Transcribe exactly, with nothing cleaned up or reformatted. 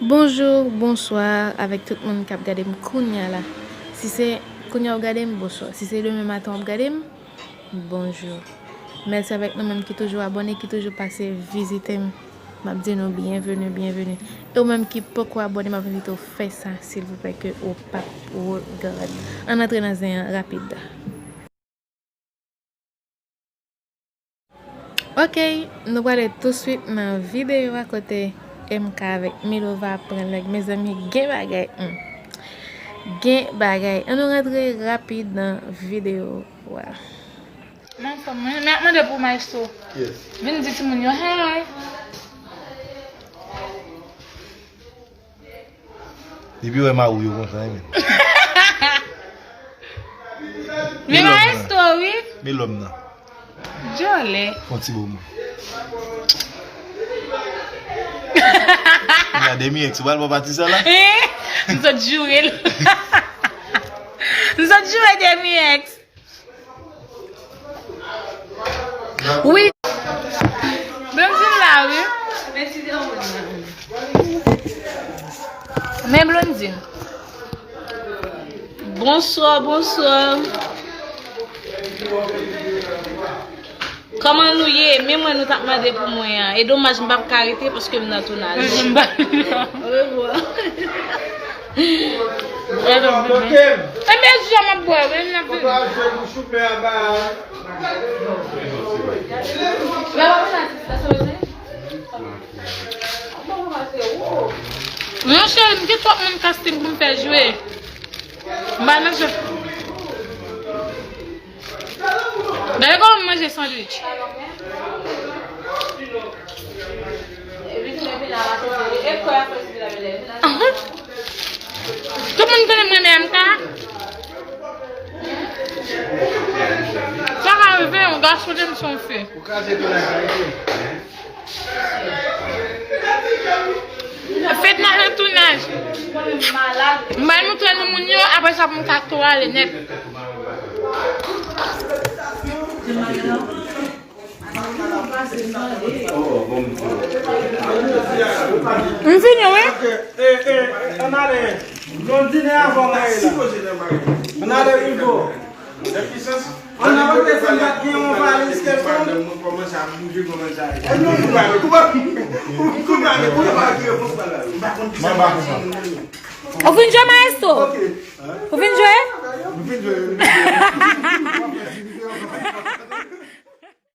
Bonjou, bonswa avèk tout moun k ap gade m kounya la. Si se kounya w gade m, bonswa. Si se demen maten w ap gade m, bonjou. Mèsi avèk nou menm ki toujou abòne, ki toujou pase vizite m. M ap di nou byenveni, byenveni. E ou menm ki poko abòne, m ap envite w fè sa, silvouplè, ke ou p ap regrèt. Ann antre nan zen an rapid. Ok, nou prale touswit nan videyo a kote M K avèk Milova ap pran nèg. Mezanmi, gen bagay. Hmm. Gen bagay. Ann nou rantre rapid nan videyo a. Mwen anfòm, mwen, men ap mande pou maestro. Yes. Vin di timoun yo hi. Depi wè mari w yo konsa, wi, men. Men maestro, wi. Men lòm nan. Djòlè. Fon ti bo mwen. Gade mi ex, ou pral pran pati sa la? Eh, m sot joure l. M sot joure de mi ex. Wi. Blondine la, wi. Men Blondine. Bonswa, bonswa. Kòman nou ye? Men mwen nou t ap mande pou mwen an. E domaj m p ap ka rete paske m nan tounaj. Orevwa. Ebyen, jou a m ap bwè, wi, m ap vini. Non, cheri, m gen twòp moun casting pou m fè jwe. M pa nan jwe. Gade kòman m manje sandwich. Tout moun konnen m renmen M K. Sa ka rive, yon gason te m se yon fi. Fedna nan tounaj. M pral montre nou moun yo, apre sa pou m ka tou ale nèt. M fini, wi. Ok, eh, eh, ann ale. Blondine avan mwen la. Ann ale, Rigo. Ann ale, se m pa t gen yon valiz kèlkonk. Eh, non, non, non. Ou pa gen repons pa la. Ou pa konn ki sa. Ou fin jwe, maestro? Ok. Ou fin jwe? Nou fin jwe, nou fin jwe.